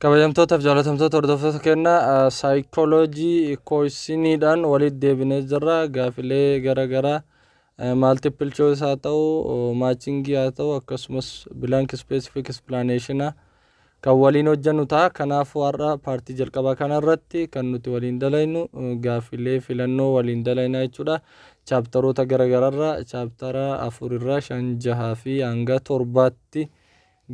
Kabajamtootaaf jaalatamtoota hordoftoota keenya, saayikooloojii questioniidhaan walitti deebinee jirra. Gaafilee gara garaa multiple choice haa ta'u, matchingii haa ta'u, akkasumas blank specific explanation kan waliin hojjennu ta'a. Kanaafuu har'a partii jalqabaa kanarratti kan nuti waliin dalaynu gaafilee filannoo waliin dalayna jechuudha. Chapteroota gara garaarraa, chaptera afurirraa, shan, jahaa fi hanga torbaatti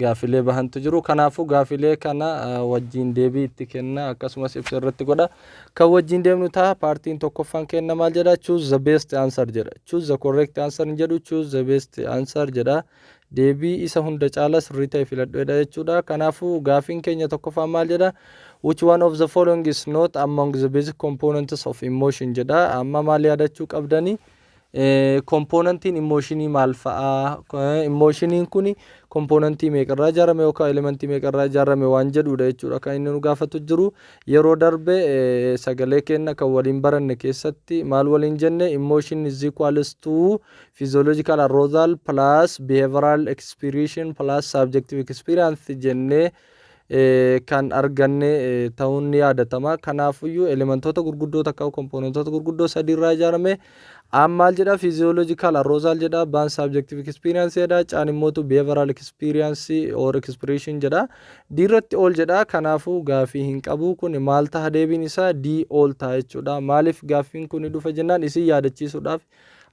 gaafilee bahantu jiru. Kanaafuu gaafilee kana wajjin deebii itti kenna, akkasumas ibsa irratti godha. Kan wajjin deemnu ta'a. Partiin tokkoffaan kenna maal jedha? "Choose the best answer" jedha. "Choose the correct answer" hin jedhu, "Choose the best answer" jedha. Deebii isa hunda caala sirrii ta'e filadhuudha jechuudha. Kanaafuu gaafiin keenya tokkoffaan maal jedha? "Which one of the following is not among the basic components of emotion?" jedha. Amma maal yaadachuu qabdanii? Componentiin emotionii maal fa'aa? Emotioniin kun componentii meeqarraa ijaarame yookaan elementii meeqarraa ijaarame waan jedhudha jechuudha kan inni nu gaafatu jiru. Yeroo darbe sagalee keenya kan waliin baranne keessatti maal waliin jenne? Emotion is equals to physiological arousal plus behavioral expression plus subjective experience jennee kan arganne ta'uun ni yaadatama. Kanaafuyyuu elementoota gurguddoo takka componentoota gurguddoo sadiirraa ijaarame. Aan maal jedha? Physiological arousal jedha, baan subjective experience jedha, caan immootu behavioral experience or expression jedha. D irratti all jedha. Kanaafuu gaafii hin qabu kun. Maal ta'a deebiin isaa? D, all ta'a jechuudha. Maaliif gaafiin kun dhufa jennaan, isin yaadachiisuudhaaf,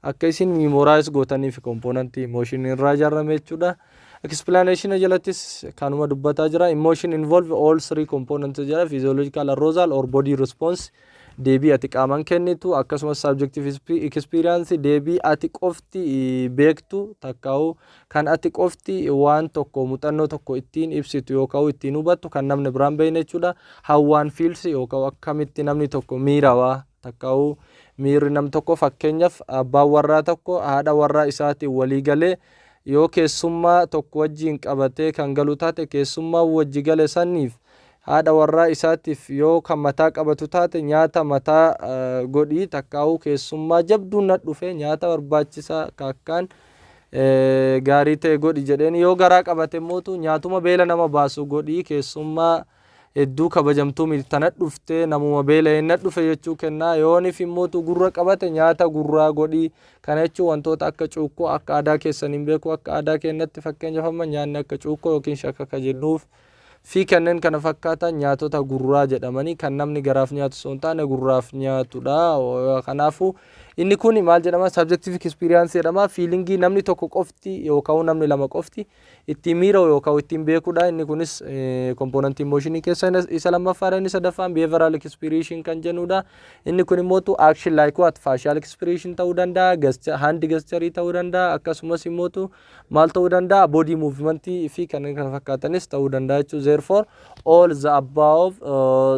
akka isin memorize gootaniif componentii emotion irraa ijaarame jechuudha. Explanation jalattis kanuma dubbataa jira. "Emotion involve all three components" jedha. Physiological arousal or body response, deebii ati qaamaan kennitu, akkasumas subjective experience, deebii ati qofti beektu takkaa'u kan ati qofti waan tokko muuxannoo tokko ittiin ibsitu yookaan ittiin hubattu, kan namni biraan beekne jechuudha. How one feels yookaan akkamitti namni tokko miirawaa takkaa'u, miirri nam tokko, fakkeenyaaf abbaan warraa tokko haadha warraa isaatiin walii galee yoo keessummaa tokko wajjiin qabatee kan galu taate, keessummaa wajji gale saniif haadha warraa isaatiif yoo kan mataa qabatu taate, nyaata mataa godhii takkaa'uu keessummaa jabduun na dhufe, nyaata barbaachisaa akkaan gaarii ta'e godhi jedheen. Yoo garaa qabate mootu, nyaatuma beela nama baasu godhii, keessummaa hedduu kabajamtuu miti tana dhuftee, namuma beela'ee na dhufe jechuu kennaa. Yoonif immootu gurra qabate, nyaata gurraa godhii. Kana jechuun wantoota akka cuukkoo, akka aadaa keessan hin beeku, akka aadaa keenyatti fakkeenyaaf amma nyaanni akka cuukkoo yookiin shakaka jennuuf fi kanneen kana fakkaatan nyaatota gurraa jedhamanii kan namni garaaf nyaatu osoo hin taane gurraaf nyaatudha. Kanaafuu inni kun maal jedhama? Subjective experience jedhama. Feelingii namni tokko qofti yookaan namni lama qofti ittiin miira'u yookaan ittiin beekudha. Inni kunis componentii emotionii keessa isa lammaffaadha. Inni sadaffaan behavioral expression kan jennudha. Inni kun immootu action like what? Facial expression ta'uu danda'a, hand gesture ta'uu danda'a, akkasumas immootu maal ta'uu danda'a? Body movement fi kanneen kana fakkaatanis ta'uu danda'a jechuudha. Therefore, all the above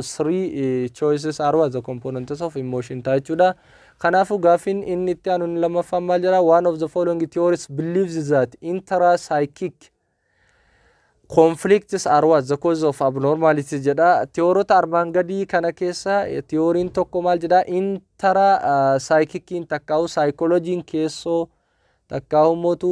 three choices are what? The components of emotion ta'a jechuudha. Kanaafuu gaaffiin inni itti aanu inni lammaffaan maal jedha? "One of the following theories believes that intrapsychic conflicts are what? The cause of abnormality" jedha. Theoryota armaan gadii kana keessa theoryiin tokko maal jedha? Intrapsychiciin takkaa'u saayikolojiin keessoo takkaa'u mootu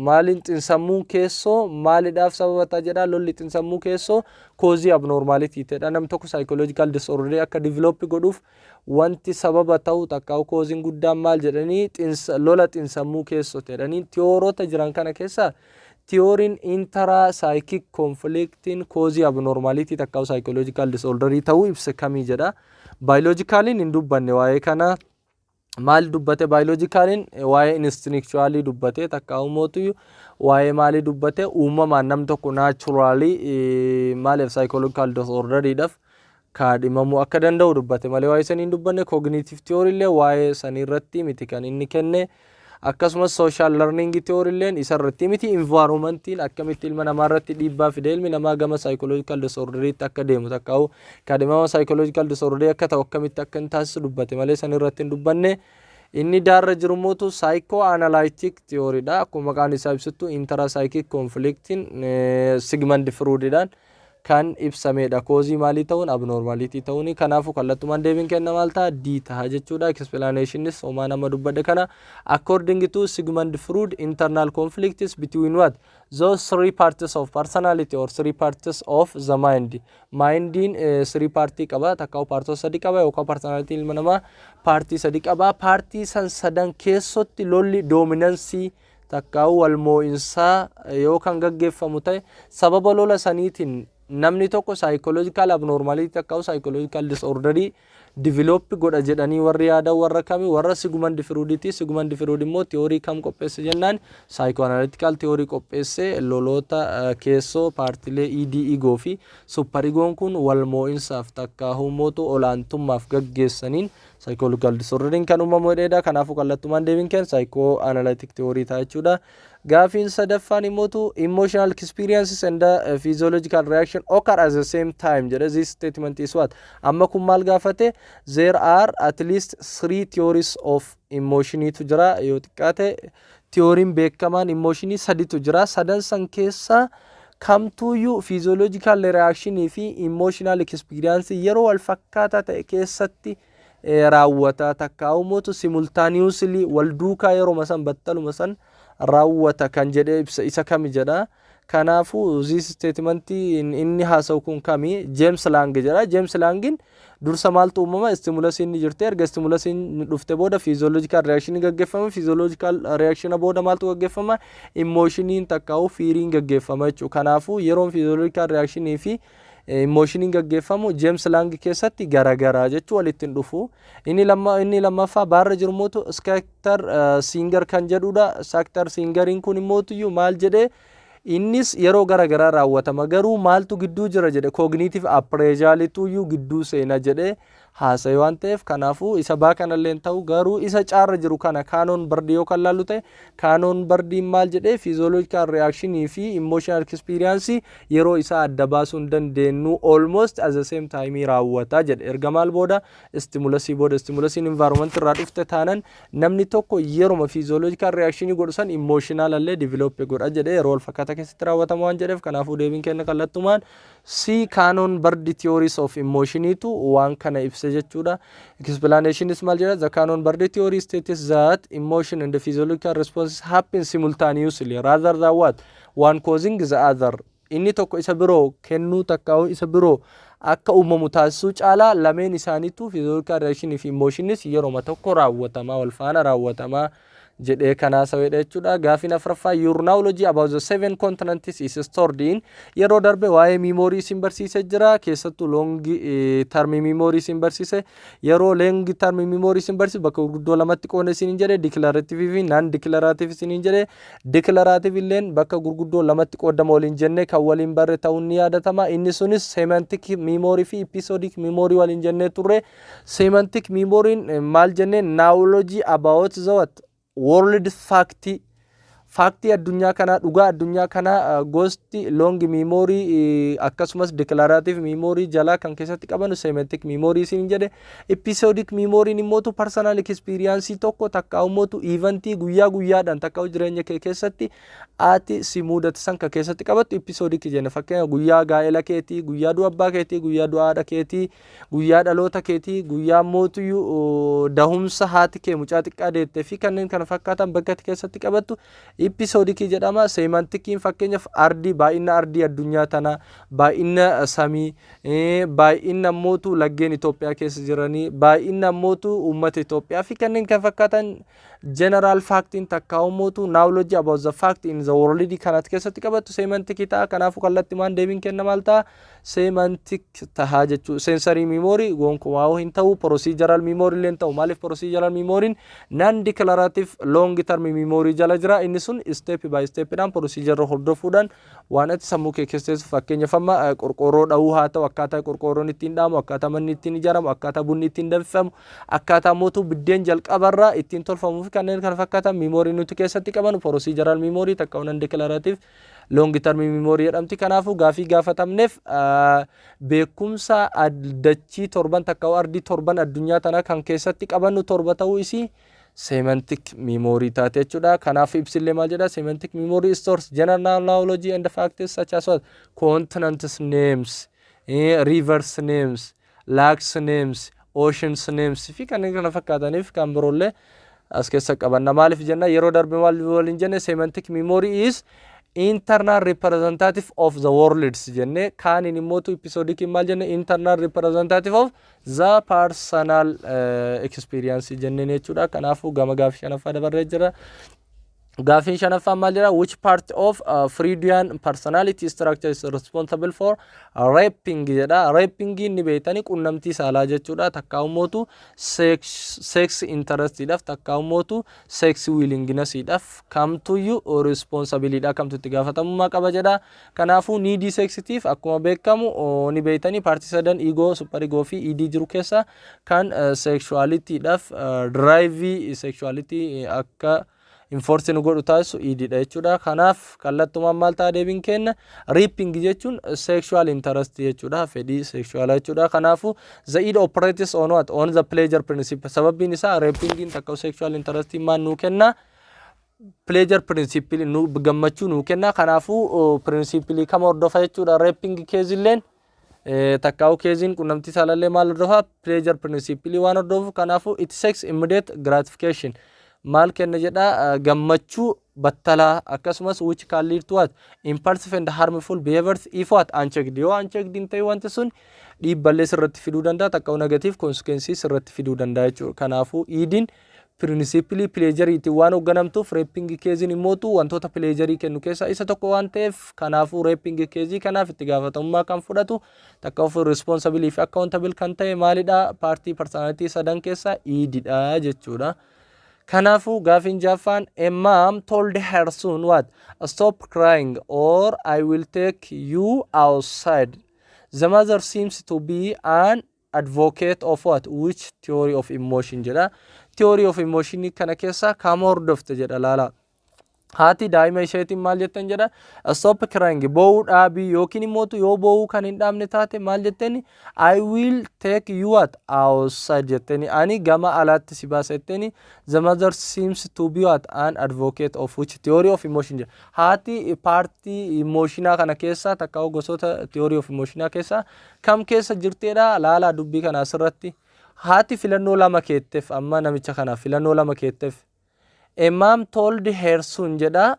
maaliin xinsammuun keessoo maaliidhaaf sababa ta'a jedha? Lolli xinsammuu keessoo causeii abnormality ta'edha. Namni tokko psychological disorderii akka develop godhuuf wanti sababa ta'u takkaa'u causeiin guddaan maal jedhanii? Lola xinsammuu keessoo jedhanii. Theoryota jiran kana keessa theoryiin intrapsychic conflictiin causeii abnormality takkaa'u psychological disorderii ta'uu ibsa kamii jedha. Biologicaliin hin dubbanne waa'ee kana. Maal dubbate biologicaliin? Waa'ee instinctualii dubbate takkaa'u mootu waa'ee maalii dubbate? Uumamaan nam tokko naturally maaliif psychological disorderiidhaaf kaadhimamuu akka danda'u dubbate malee waa'ee sanii hin dubbanne. Cognitive theory illee waa'ee sanii irratti miti kan inni kenne. Akkasumas social learning theory illeen isa irratti miti. Environmentiin akkamitti ilma namaa irratti dhiibbaa fide, ilmi namaa gama psychological disorderiitti akka deemu takkaa'u kaadhimama psychological disorderii akka ta'u akkamitti akka hin taasisu dubbate malee san irratti hin dubbanne. Inni daarra jiru mootu psychoanalytic theoryidha. Akkuma maqaan isaa ibsuttu intrapsychic conflictiin Sigmund Freudidhaan Kan ibsamedha. Cause maalii ta'uun? Abnormality ta'uuni. Kanaafuu kallattumaan deebiin kenna maal ta'a? D ta'a jechuudha. Explanationis homaa nama dubbadhe kana. According to Sigmund Freud, internal conflicts between what? Those three parts of personality or three parts of the mind. Mindiin three partii qaba, takka partota sadi qaba, yookaan personality ilma namaa partii sadi qaba. Partii san sadan keessatti lolli dominance takkaa'u wal moo'insaa yoo kan gaggeeffamu ta'e, sababa lola saniitiin namni tokko psychological abnormality takkaa'u psychological disorderii develop godha jedhanii warri yaadan warra kami? Warra Sigmund Freuditi. Sigmund Freud immoo theory kam qopheesse jennaan, psychoanalytical theory qopheesse. Loloota keessoo partiilee id, ego fi super egoon kun wal moo'insaaf takka humootu olaantummaaf gaggeessaniin psychological disorderiin kan uumamu jedheedha. Kanaafuu kallattumaan deebiin kenna psychoanalytic theory ta'a jechuudha. Gaafiin sadaffaan immootu "Emotional experiences and the physiological reaction occur at the same time" jedhe. This statement is what? Amma kun maal gaafate? There are at least three theories of emotioniitu jira. Yoo xiqqaate theoryin beekamaan emotionii saditu jira. Sadan san keessa kamtuuyyuu physiological reactionii fi emotional experience yeroo wal fakkaataa ta'e keessatti raawwata, takkaa'u simultaneously, wal duukaa, yeroo san, battaluma san raawwata kan jedhee ibsa isa kami jedha. Kanaafuu this statement inni haasa'u kun kami? James Lange jedha. James Langin dursa maaltu uumama? Stimulusiin ni jirti. Erga stimulusiin dhufte booda physiological reaction gaggeeffama. Physiological reaction booda maaltu gaggeeffama? Emotioniin takkaa'u feariin gaggeeffama jechuudha. Kanaafuu yeroon physiological reactionii fi emotioniin gaggeeffamu James Lange keessatti garagaraa jechuu, walitti hin dhufu. Inni lammaffaa baarra jiru mootu Schachter Singer kan jedhudha. Schachter Singeriin kun immootuyyuu maal jedhee? Innis yeroo garagaraa raawwatama, garuu maaltu gidduu jira jedhe? Cognitive appraisalituyyuu gidduu seena jedhe haasa'e waan ta'eef, kanaafuu isa baa kanallee ta'u. Garuu isa caarra jiru kana, Cannon Bard, yoo kan laallu ta'e, Cannon Bardiin maal jedhee? Physiological reactionii fi emotional experience yeroo isaa adda baasuu hin dandeenyu, almost at the same time raawwata jedhe. Erga maal booda? Stimulusii booda. Stimulusiin environment irraa dhufte taanan, namni tokko yeroma physiological reactionii godhu san emotional allee develop godha jedhe. Yeroo wal fakkaataa keessatti raawwatama waan jedheef, kanaafuu deebiin kenna kallattumaan C, Cannon Bard theories of emotioniitu waan kana ibse jechuudha. Explanationis maal jedha? The Cannon Bard theory states that emotion and the physiological responses happen simultaneously rather than what? One causing the other. Inni tokko isa biroo kennuu takkaa'u isa biroo akka uumamu taasisuu caalaa, lameen isaaniitu, physiological reaction fi emotionis, yeroma tokko raawwatamaa, wal faana raawwatamaa jedhee kanaa sawedha jechuudha. Gaafiin afuraffaa "Your knowledge about the seven continents is stored in". Yeroo darbe waa'ee memory isin barsiisee jira. Keessattuu long term memory isin barsiise. Yeroo long term memory isin barsiise, bakka gurguddoo lamatti qoone isin jedhe, declarative fi non declarative isin jedhe. Declarative illeen bakka gurguddoo lamatti qoodama waliin jenne kan waliin barre ta'uun ni yaadatama. Inni sunis semantic memory fi episodic memory waliin jennee turre. Semantic memory maal jenne? Knowledge about the what? World fact, factii addunyaa kanaa, dhugaa addunyaa kanaa gosti long memory akkasumas declarative memory jalaa kan keessatti qabanu semantic memory isin jedhe. Episodic memoryin immootu personal experience tokko takka immootu eventii guyyaa guyyaadhaan takka jireenya kee keessatti ati si mudate san ka keessatti qabattu episodic jenna. Fakkeenya, guyyaa gaa'ela keetii, guyyaa du'a abbaa keetii, guyyaa du'a haadha keetii, guyyaa dhaloota keetii, guyyaa mootuyyuu dahumsa haati kee mucaa xiqqaa deettee fi kanneen kana fakkaatan bakka ati keessatti qabattu episodicii jedhama. Semanticiin fakkeenyaaf ardii, baay'ina ardii addunyaa tanaa, baay'ina samii, baay'ina mootu laggeen Itoophiyaa keessa jiranii, baay'ina mootu uummata Itoophiyaa fi kanneen kan fakkaatan, general factiin takka mootu knowledge about the fact in the world kanatti keessatti qabattu semanticii ta'a. Kanaafuu kallattii deebiin kenna maal ta'a? Semantic tahaa jechuu. Sensory memory gonkumaa hin ta'u. Procedural memory illee hin ta'u. Maaliif? Procedural memoryin non declarative long term memory jala jira. Inni sun step by step dhaan procedure hordofuudhaan waan ati sammuu kee keessatti, fakkeenyaaf amma qorqoorroo dha'uu haa ta'u, akkaataa qorqoorroon ittiin dhaamu, akkaataa manni ittiin ijaaramu, akkaataa bunni ittiin danfifamu, akkaataa mootuu biddeen jalqabarraa ittiin tolfamuu fi kanneen kana fakkaatan memory nuti keessatti qabanu procedural memory takka non declarative long term memory jedhamti. Kanaafuu gaafii gaafatamneef, beekumsa dachii torban takka ardii torban addunyaa tanaa kan keessatti qabannu torba ta'uu isii Semantic memory taate jechuudha. Kanaaf ibsillee maal jedha? Semantic memory stores general knowledge and facts such as what? Continents names, rivers names, lakes names, oceans names fi kanneen kana fakkaataniif kan biroollee as keessa qabanna. Maaliif jenna? Yeroo darbe maal waliin jenne? Semantic memory is internal representative of the worlds jenne. Kaaniin immootu episodic maal jenne? Internal representative of the personal experience jenneen jechuudha. Kanaafuu gama gaafii shanaffaa dabarree jira. Gaafiin shanaffaan maal jedha? Which part of Freudian personality structure is responsible for raping jedha. Raping inni beektanii qunnamtii saalaa jechuudha. Takkaa ummootu sex interestidhaaf, takkaa ummootu sex willingnessiidhaaf kamtuyyuu responsibilidha, kamtu itti gaafatamummaa qaba jedha. Kanaafuu needii sexitiif akkuma beekamu ni beektanii partii sadan, ego, super ego fi id jiru keessa kan sexualityidhaaf drive sexuality akka enforce nu godhu taasisu ididha jechuudha. Kanaaf kallattumaan maal ta'a deebiin kenna? Raping jechuun sexual interest jechuudha. Fedhii sexual jechuudha. Kanaafuu the id operates on what? On the pleasure principle. Sababbiin isaa rapingiin takka sexual interest maal nuu kenna? Pleasure principle nu gammachuu nuu kenna. Kanaafuu principle kama hordofa jechuudha. Raping caseilleen takkaa'u caseiin qunnamtii saalallee maal hordofa? Pleasure principle waan hordofuuf, kanaafuu it seeks immediate gratification. Maal kenna jedha? Gammachuu battalaa, akkasumas which can lead to what? Impulsive and harmful behaviors if what? Unchecked. Yoo unchecked hin ta'e, wanti sun dhiibballee sirratti fiduu danda'a, takka negative consequences sirratti fiduu danda'a jechuudha. Kanaafuu idiin principleii pleasureiitiin waan hoogganamtuuf, raping caseiin immootu wantoota pleasureii kennu keessaa isa tokko waan ta'eef, kanaafuu raping caseii kanaaf itti gaafatamummaa kan fudhatu, takka of responsible fi accountable kan ta'e maalidha? Partii personality sadan keessaa ididha jechuudha. Kanaafuu gaafiin jaaffaan, a mom told her son what? "Stop crying or I will take you outside." The mother seems to be an advocate of what? Which theory of emotion jedha. Theory of emotion kana keessa kam hordofte jedha, laala. Haati daa'ima isheetiin maal jettan jedha? "Stop crying", boo'uu dhaabii, yookiin immoo yoo boo'uu kan hin dhaabne taate maal jetteeni? "I will take you what? Outside" jetteeni, ani gama alaatti si baasa jetteeni. The mother seems to be what? An advocate of which theory of emotion jedha. Haati partii emotionaa kana keessa, takka gosoota theory of emotionaa keessa kam keessa jirteedha? Laalaa dubbii kana asirratti. Haati filannoo lama keetteef, amma namicha kanaaf filannoo lama keetteef. A mom told her son jedha.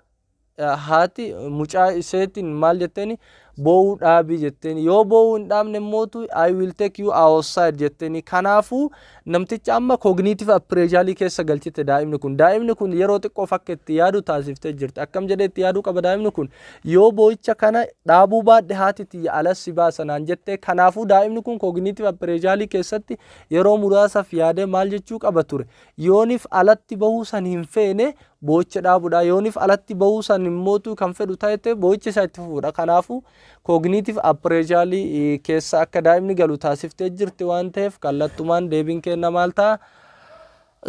Haati mucaa isheetiin maal jetteeni? Boo'uu dhaabii jetteeni, yoo boo'uu hin dhaabne immootu "I will take you outside" jetteeni. Kanaafuu namticha amma cognitive appraisalii keessa galchite. Daa'imni kun yeroo xiqqoof akka itti yaadu taasiftee jirti. Akkam jedhee itti yaaduu qaba daa'imni kun? Yoo boo'icha kana dhaabuu baadhe haati tiyya alas si baasa naan jette. Kanaafuu daa'imni kun cognitive appraisalii keessatti yeroo muraasaaf yaadee maal jechuu qaba ture? Yoonif alatti bahuu san hin feene, boo'icha dhaabuudha. Yoonif alatti bahuu san immootu kan fedhu ta'e, boo'icha isaa itti fufuudha. Kanaafuu cognitive appraisalii keessa akka daa'imni galu taasiftee jirti waan ta'eef, kallattumaan deebiin kenna maal ta'a?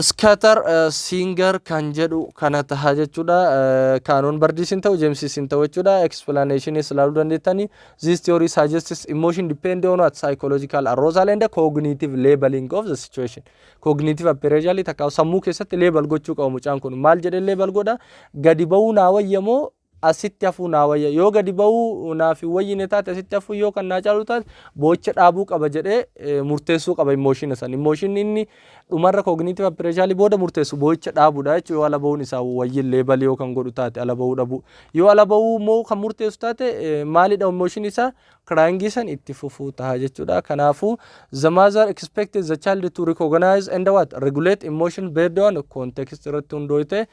Schachter, Singer kan jedhu kana taha jechuudha. Cannon Bardis hin ta'u, Jamesis hin ta'u jechuudha. Explanationis ilaaluu dandeettanii. This theory suggests emotion depend on what? Psychological arousal and cognitive labeling of the situation. Cognitive appraisal takka sammuu keessatti label gochuu qabu mucaan kun. Maal jedhee label godha? Gadi ba'uu naa wayya moo asitti hafuu naa wayya? Yoo gadi ba'uu naaf hin wayyine taate, asitti hafuu yoo kan naa caalu taate, boo'icha dhaabuu qaba jedhee murteessuu qaba emotiona san. Emotionni inni dhumarra cognitive appraisalii booda murteessu boo'icha dhaabuudha jechuudha. Yoo ala ba'uun isaa wayyin labelii yoo kan godhu taate, ala ba'uu dhabuu. Yoo ala ba'uu immoo kan murteessu taate maalidha emotion isaa? Cryingii san itti fufuu taha jechuudha. Kanaafuu the mother expected the child to recognize and what? Regulate emotion based on context irratti hundooyte.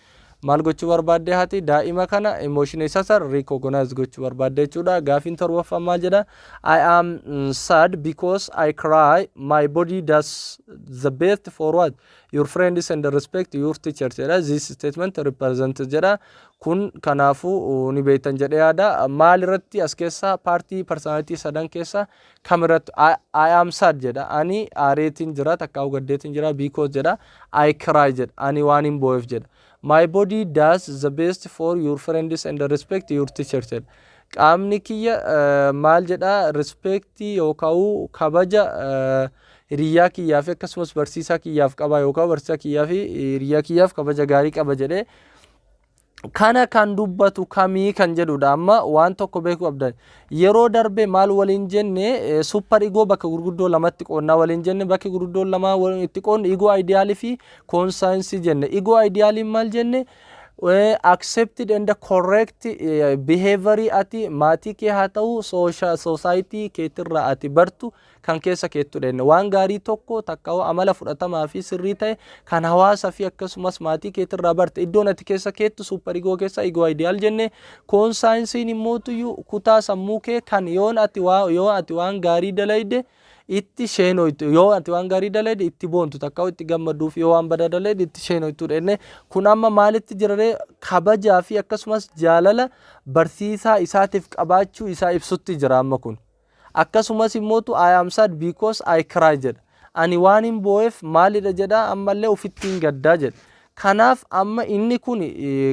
Maal gochuu barbaadde haati? Daa'ima kana emotion isaa san recognize gochuu barbaadde jechuudha. Gaafiin torbaffaan maal jedha? I am sad because I cry. My body does the best for what? Your friends and respect your teachers jedha. This statement represents jedha. Kun kanaafuu ni beektan jedhee yaada. Maal irratti as keessa, partii personality sadan keessa kam irratti? I am sad jedha. Ani aareetiin jira, takkaa gaddeetiin jira, because jedha. I cry jedha. Ani waan hin boo'eef jedha. My body does the best for your friends and respect your teachers jedha. Qaamni kiyya maal jedha? Respectii yookaan kabaja Hiriyyaa kiyyaa fi akkasumas barsiisaa kiyyaaf qaba yookaan barsiisaa kiyyaa fi hiriyyaa kiyyaaf kabaja gaarii qaba jedhee kana kan dubbatu kamii kan jedhudha. Amma waan tokko beekuu qabdan, yeroo darbe maal waliin jenne? Super ego bakka gurguddoo lamatti qoonnaa waliin jenne. Bakki gurguddoo lama itti qoonnu ego idealii fi conscience jenne. Ego idealiin maal jenne? Accepted and correct behavior ati maatii kee haa ta'u society keetirraa ati bartu kan keessa keettu dhenne. Waan gaarii tokko takka amala fudhatamaa fi sirrii ta'e kan hawaasa fi akkasumas maatii keetirraa barte iddoon ati keessa keettu super ego keessa ego ideal jenne. Conscienceiin immootuyyuu kutaa sammuu kee kan yoo ati waan gaarii dalayde itti sheenoytu, yoo ati waan gaarii dalayde itti boontu takka itti gammadduuf, yoo waan badaa dalayde itti sheenoytu dhenne. Kun amma maalitti jiraree? Kabajaa fi akkasumas jaalala barsiisaa isaatiif qabaachuu isaa ibsutti jira amma kun. Akkasumas immootu "I am sad because I cry" jedha. Ani waan hin boo'eef maalidha jedha, ammallee ofitti hin gaddaa jedha. Kanaaf amma inni kun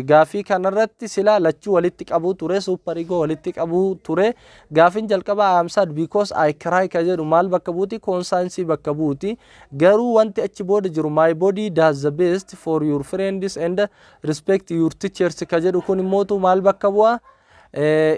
gaafii kanarratti silaa lachuu walitti qabuu ture, super ego walitti qabuu ture. Gaafiin jalqaba "I am sad because I cry" ka jedhu maal bakka buuti? Conscience bakka buuti. Garuu wanti achi booda jiru "My body does the best for your friends and respect your teachers" ka jedhu kun immootu maal bakka bu'a?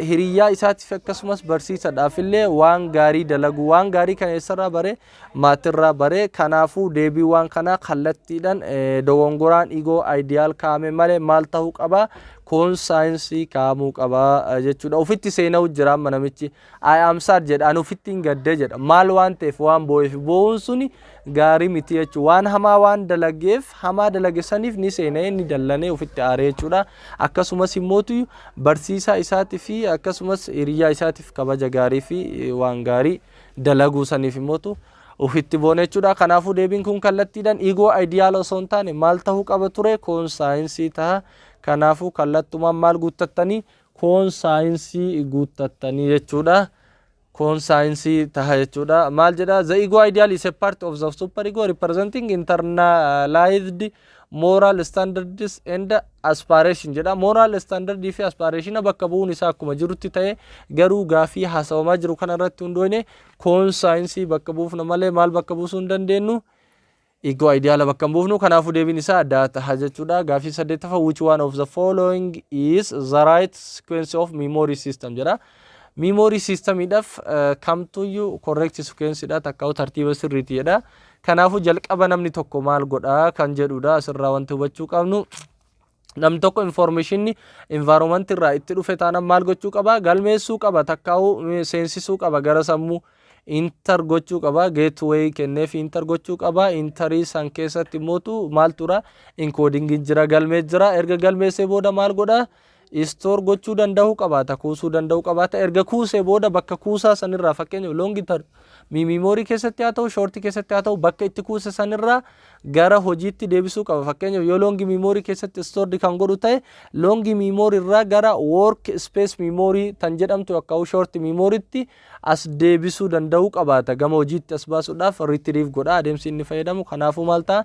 Hiriyyaa isaatiif akkasumas barsiisadhaaf illee waan gaarii dalagu. Waan gaarii kana eessarraa bare? Maatirraa bare. Kanaafuu deebii waan kanaa kallattiidhaan dogongoraan ego ideal kaa'ame malee maal ta'uu qaba? Conscience kaa'amuu qaba jechuudha. Ofitti seena'u jira amma namichi. "I am sad" jedha, ani ofitti hin gaddee jedha. Maal waan ta'eef? Waan boo'eef. Boo'uun suni gaarii miti jechuudha. Waan hamaa waan dalageef, hamaa dalage saniif ni seena'ee, ni dallanee, ofitti aaree jechuudha. Akkasumas immootu barsiisaa isaatii fi akkasumas hiriyyaa isaatiif kabaja gaarii fi waan gaarii dalaguu saniif immootu ofitti boone jechuudha. Kanaafuu deebiin kun kallattiidhaan ego ideal osoo hin taane maal ta'uu qaba ture? Conscience ta'a. Kanaafuu kallattumaan maal guuttattanii? Conscience guuttattanii jechuudha. Conscience taha jechuudha. Maal jedha? The ego ideal is a part of the super ego representing internalized moral standards and aspiration jedha. Moral standard fi aspiration bakka bu'uun isaa akkuma jirutti ta'e, garuu gaafii haasawamaa jiru kana irratti hundoone conscience bakka buufna malee maal bakka buusuu hin dandeenyu? Ego ideal bakka hin buufnu. Kanaafuu deebiin isaa adda taha jechuudha. Gaafii saddeettaffaa, "Which one of the following is the right sequence of memory system?" jedha. Memory systemiidhaaf kamtuyyuu correct sequence dha takkaa'u tartiiba sirriiti jedha. Kanaafuu jalqaba namni tokko maal godha kan jedhudha asirraa wanti hubachuu qabnu. Namni tokko informationni environment irraa itti dhufe taanaan maal gochuu qaba? Galmeessuu qaba, takkaa'u seensisuu qaba, gara sammuu enter gochuu qaba, gateway kenneef enter gochuu qaba. Enterii san keessatti immootu maal tura? Encoding jira, galmee jira. Erga galmeessee booda maal godha? Store gochuu danda'uu qabaata, kuusuu danda'uu qabaata. Erga kuusee booda bakka kuusaa sanirraa, fakkeenyaaf long term memory keessatti haa ta'u, short keessatti haa ta'u, bakka itti kuuse sanirraa gara hojiitti deebisuu qaba. Fakkeenyaaf yoo long memory keessatti stored kan godhu ta'e, long memory irraa gara work space memory tan jedhamtu akka short memorytti as deebisuu danda'uu qabaata. Gama hojiitti as baasuudhaaf retrieve godha adeemsi inni fayyadamu. Kanaafuu maal ta'a?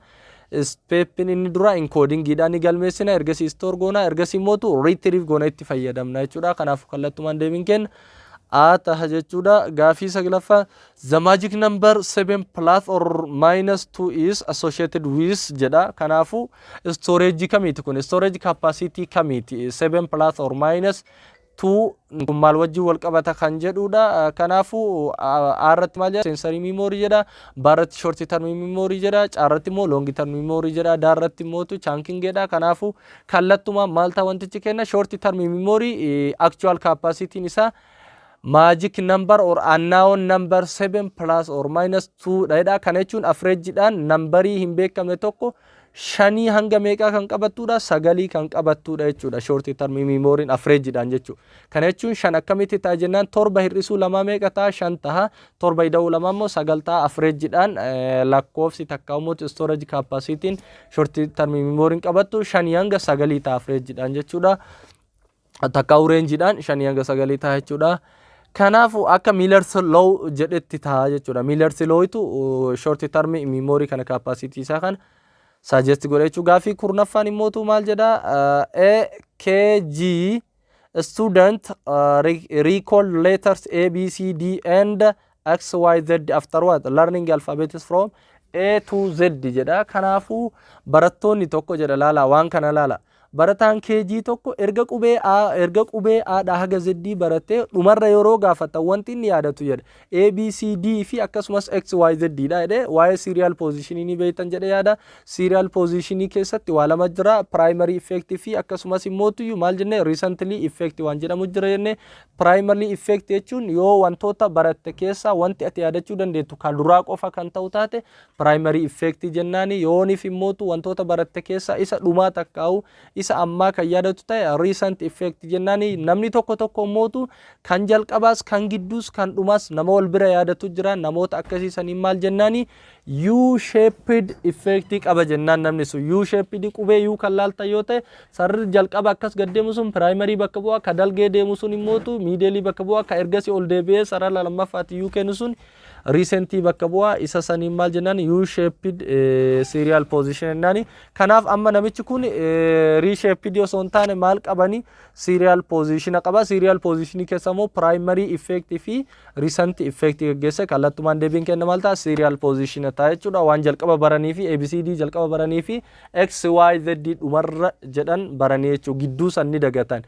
Stepin inni dura encodingiidhaan ni galmeessina, ergasii store goona, ergasii immootu retrieve goona, itti fayyadamna jechuudha. Kanaafuu kallattumaan deebiin kenna A taha jechuudha. Gaafii saglaffaa, "The magic number 7 plus or minus 2 is associated with" jedha. Kanaafuu storage kamiiti kun? Storage capacity kamiiti? 7 plus or minus 2 kun maal wajjin wal qabata kan jedhudha. Kanaafuu A irratti maal jedha? Sensory memory jedha. B irratti short term memory jedha. C irratti immoo long term memory jedha. D irratti immoo chunking jedha. Kanaafuu kallattumaan maal ta'a wantichi kenna? Short term memory actual capacity isaa magic number or unknown number 7 plus or minus 2 dha. Kana jechuun average-dhaan numberii hin beekamne tokko shanii hanga meeqaa kan qabattudha? Sagalii kan qabattudha jechuudha short term memoryin average-dhaan jechuudha. Kana jechuun shan akkamitti ta'a jennaan, torba hir'isuu lamaa meeqa ta'a? Shan ta'a. Torba ida'uu lamaa immoo sagal ta'a. Average-dhaan lakkoofsi takka immoo storage capacity short term memoryin qabattu shanii hanga sagalii ta'a average-dhaan jechuudha. Takka rangeiidhaan shanii hanga sagalii ta'a jechuudha. Kanaafuu akka Miller's Law jedhetti ta'a jechuudha. Miller's Lawtu short term memory kana capacity isaa kana suggest godha jechuudha. Gaafii kurnaffaan immootu maal jedha? A KG student recall letters A, B, C, D and X, Y, Z after what? Learning alphabet is from A to Z jedha. Kanaafuu barattoonni tokko jedha, laala, waan kana laala. Barataan KG tokko erga qubee A dhaa haga Z baratee, dhumarra yeroo gaafatan wanti inni yaadatu jedha A, B, C, D fi akkasumas X, Y, Z dha jedhe. Waa'ee serial positionii ni beektan jedhe yaada. Serial positionii keessatti waa lama jira: primary effect fi akkasumas immootuyyuu maal jenne, recently effect waan jedhamu jira jenne. Primary effect jechuun yoo wantoota baratte keessaa wanti ati yaadachuu dandeettu kan duraa qofa kan ta'u taate, primary effect jennaani. Yooniif immootu wantoota baratte keessaa isa dhumaa takkaa'u isa ammaa kan yaadatu ta'e, recent effect jennaani. Namni tokko tokko immootu kan jalqabaas, kan gidduus, kan dhumaas nama wal bira yaadatu jira. Namoota akkasii saniin maal jennaani? U shaped effect qaba jennaan. Namni sun U shaped, qubee U kan laaltan yoo ta'e, sararri jalqaba akkas gad deemu sun primary bakka bu'a, ka dalgee deemu sun immootu middle bakka bu'a, ka ergasii ol deebi'ee sarara lammaffaatti U kennu sun recentii bakka bu'a. Isa saniin maal jennaan? U shaped serial position jennaani. Kanaaf amma namichi kun reshaped osoo hin taane maal qabani? Serial position qaba. Serial position keessa immoo primary effect fi recent effect gaggeesse. Kallattumaan deebiin kenna maal ta'a? Serial position ta'a jechuudha. Waan jalqaba baranii fi ABCD jalqaba baranii fi X, Y, Z dhumarra jedhan baranii jechuudha. Gidduu san ni dagatan.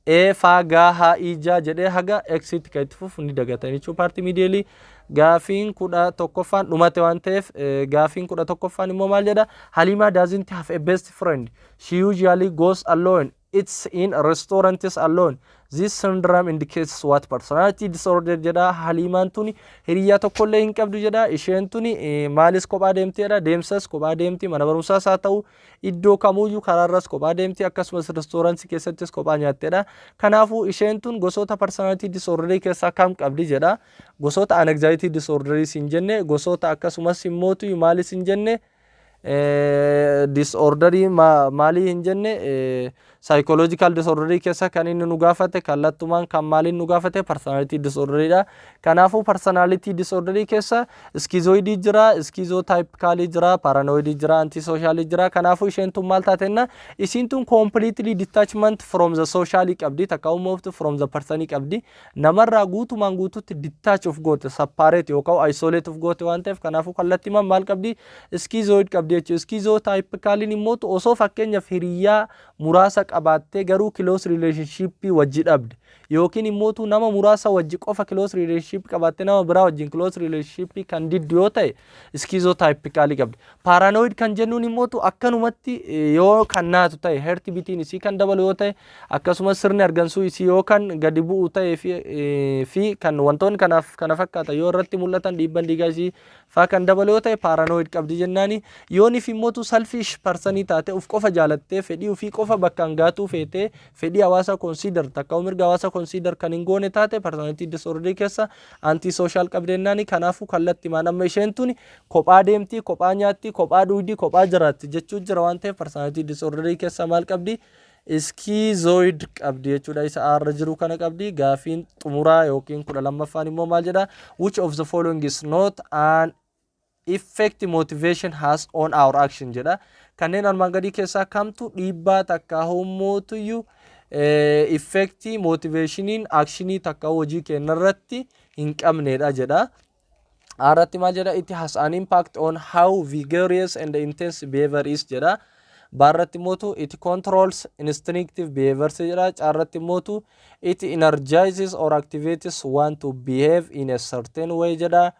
A faa gaa haa ijaa jedhee haga X tti kan itti fufu ni dagatan jechuudha. Paartii middle. Gaafiin 11ffaan dhumate waan ta'eef, gaafiin 11ffaan immoo maal jedha? Halima doesn't have a best friend. She usually goes alone, eats in restaurants alone. This syndrome indicates what personality disorder jedha. Haliimaan tuni hiriyaa tokkollee hin qabdu jedha. Isheen tuni maalis kophaa deemti jedha. Deemsas kophaa deemti, mana barumsaas haa ta'u iddoo kamuyyuu, karaarras kophaa deemti, akkasumas restaurantii keessattis kophaa nyaattedha. Kanaafuu isheen tun gosoota personality disorderii keessaa kam qabdi jedha. Gosoota anxiety disorderii hin jenne, gosoota akkasumas immootu maalis hin jenne, disorderii maalii hin jenne. Psychological disorderii keessa kan inni nu gaafate kallattumaan kan maaliin nu gaafate? Personality disorderiidha. Kanaafuu personality disorderii keessa schizoidii jira, schizotypicalii jira, paranoidii jira, antisocialii jira. Kanaafuu isheen tun maal taatenna? Isiin tun completely detachment from the socialii qabdi, takka uumamtu from the personii qabdi. Namarraa guutumaan guututti detach of goote, separate yookaan isolate of goote waan ta'eef, kanaafuu kallattimaan maal qabdi? Schizoid qabdi jechuudha. Schizotypicaliin immoo osoo fakkeenyaaf hiriyaa muraasa qabaattee garuu close relationship wajji dhabde, yookiin immootu nama muraasa wajji qofa close relationship qabaattee nama biraa wajjin close relationship kan diddu yoo ta'e, schizotypicalii qabdi. Paranoid kan jennuun immootu akkanumatti yoo kan naatu ta'e, heart beatiin isii kan dabalu yoo ta'e, akkasumas sirni argansuu isii yoo kan gadi bu'u ta'e fi kan wantoonni kanaaf kana fakkaatan yoo irratti mul'atan, dhiibban dhiigaa isii faa kan dabalu yoo ta'e, paranoid qabdi jennaani. Yooniif immootu selfish personii taate, uf qofa jaalattee, fedhii ofii qofa bakkaan gaatuu feetee, fedhii hawaasa consider takka mirga hawaasa consider kan hin goone taate, personality disorder keessa anti social qabdi jennaani. Kanaafuu kallattimaan amma isheen tuni kophaa deemti, kophaa nyaatti, kophaa dhugdi, kophaa jiraatti jechuu jira waan ta'eef, personality disorder keessa maal qabdi? Schizoid qabdi jechuudha. Isa aarra jiru kana qabdi. Gaafiin xumuraa yookiin 12ffaan immoo maal jedha? Which of the following is not an effect motivation has on our action jedha. Kanneen armaan gadii keessaa kamtu dhiibbaa takka hommootuyyuu effectii motivationiin actionii takka hojii keenyarratti hin qabnedha jedha. Irratti maal jedha? It has an impact on how vigorous and intense behavior is jedha. Baarratti mootu it controls instinctive behaviors jedha. Caarratti mootu it energizes or activates one to behave in a certain way jedha.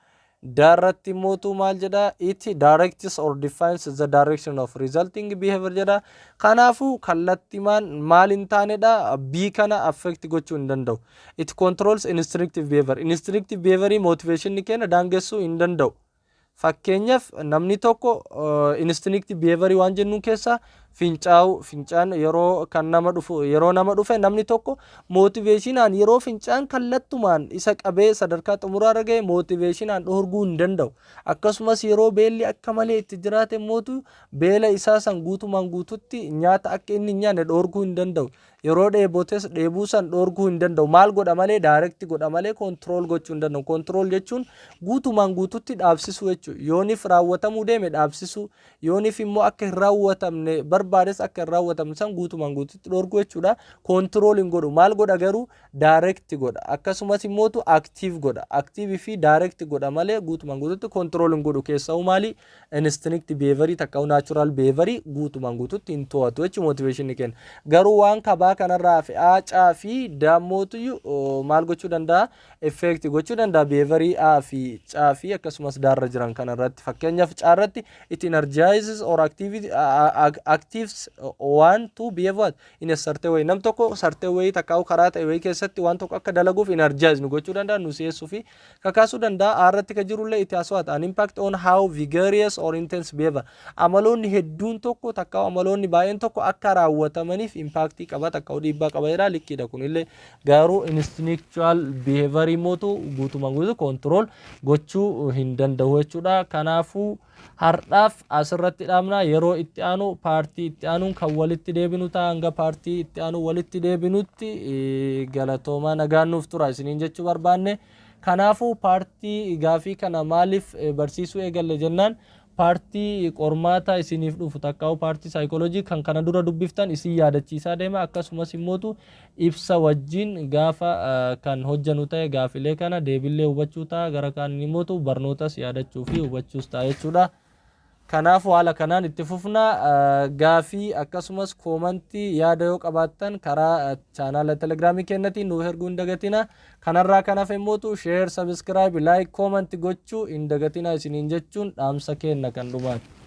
Daarratti mootu maal jedha? It directs or defines the direction of resulting behavior jedha. Kanaafuu kallattimaan maal hin taanedha? B kana affect gochuu hin danda'u. It controls instinctive behavior. Instinctive behavior motivation kenna daangessuu hin danda'u. Fakkeenyaaf namni tokko instinctive behavior waan jennu keessa fincaa'u, fincaan yeroo kan nama dhufu, yeroo nama dhufe, namni tokko motivationaan yeroo fincaan kallattumaan isa qabee sadarkaa xumuraarra ga'e motivationaan dhoorguu hin danda'u. Akkasumas yeroo beelli akka malee itti jiraate mootu beela isaa san guutumaan guututti nyaata akka inni hin nyaanne dhoorguu hin danda'u. Yeroo dheebotes dheebuu san dhoorguu hin danda'u. Maal godha malee? Direct godha malee control gochuu hin danda'u. Control jechuun guutumaan guututti dhaabsisuu jechuudha. Yoonif raawwatamuu deeme dhaabsisuu, yoonif immoo akka hin raawwatamne barbaades akka hin raawwatamne san guutumaan guututti dhorku jechuudha. Control hin godhu. Maal godha garuu? Direct godha. Akkasumas immootu active godha. Active fi direct godha malee guutumaan guututti control hin godhu. Keessa'u maali? Instinct behavior takka natural behavior guutumaan guututti hin to'atu jechuudha motivation kenna. Garuu waan kabaa kanarraa fi A, C fi D mootu maal gochuu danda'a? Effect gochuu danda'a behavior A fi C fi akkasumas D irra jiran kanarratti. Fakkeenyaaf, C irratti it energizes or activity actives one to behave what in a certain way. Nam tokko certain way takkaa'u karaa ta'e wayii keessatti waan tokko akka dalaguuf energize nu gochuu danda'a, nu si'eessuu fi kakaasuu danda'a. A irratti kan jirullee it has what an impact on how vigorous or intense behavior. Amaloonni hedduun tokko takkaa'u amaloonni baay'een tokko akka raawwatamaniif impactii qaba takkaa'u dhiibbaa qaba jedha. Likkiidha kunillee. Garuu instinctual behavior mootu guutumaan guutuu control gochuu hin danda'u jechuudha. Kanaafuu har'aaf asirratti dhaabna. Yeroo itti aanu, partii itti aanuun kan walitti deebinu ta'a. Hanga partii itti aanu walitti deebinutti galatoomaa, nagaan nuuf tura isiniin jechuu barbaanne. Kanaafuu partii gaafii kana maaliif barsiisuu eegalle jennaan, partii qormaata isiniif dhufu takkaa'u partii saayikooloojii kan kana dura dubbiftan isin yaadachiisaa deema. Akkasumas immootu ibsa wajjin gaafa kan hojjanu ta'e gaafilee kana deebillee hubachuu ta'a, gara kaaniin immootu barnootas yaadachuu fi hubachuus ta'a jechuudha. Kanaafuu haala kanaan itti fufna. Gaafii akkasumas commentii yaada yoo qabaattan karaa chaanaala Telegiraamii keenyatiin nuuf erguu hin dagatina. Kanarraa kan hafe immootu share, subscribe, like, comment gochuu hin dagatina isiniin jechuun dhaamsa keenna kan dhumaati.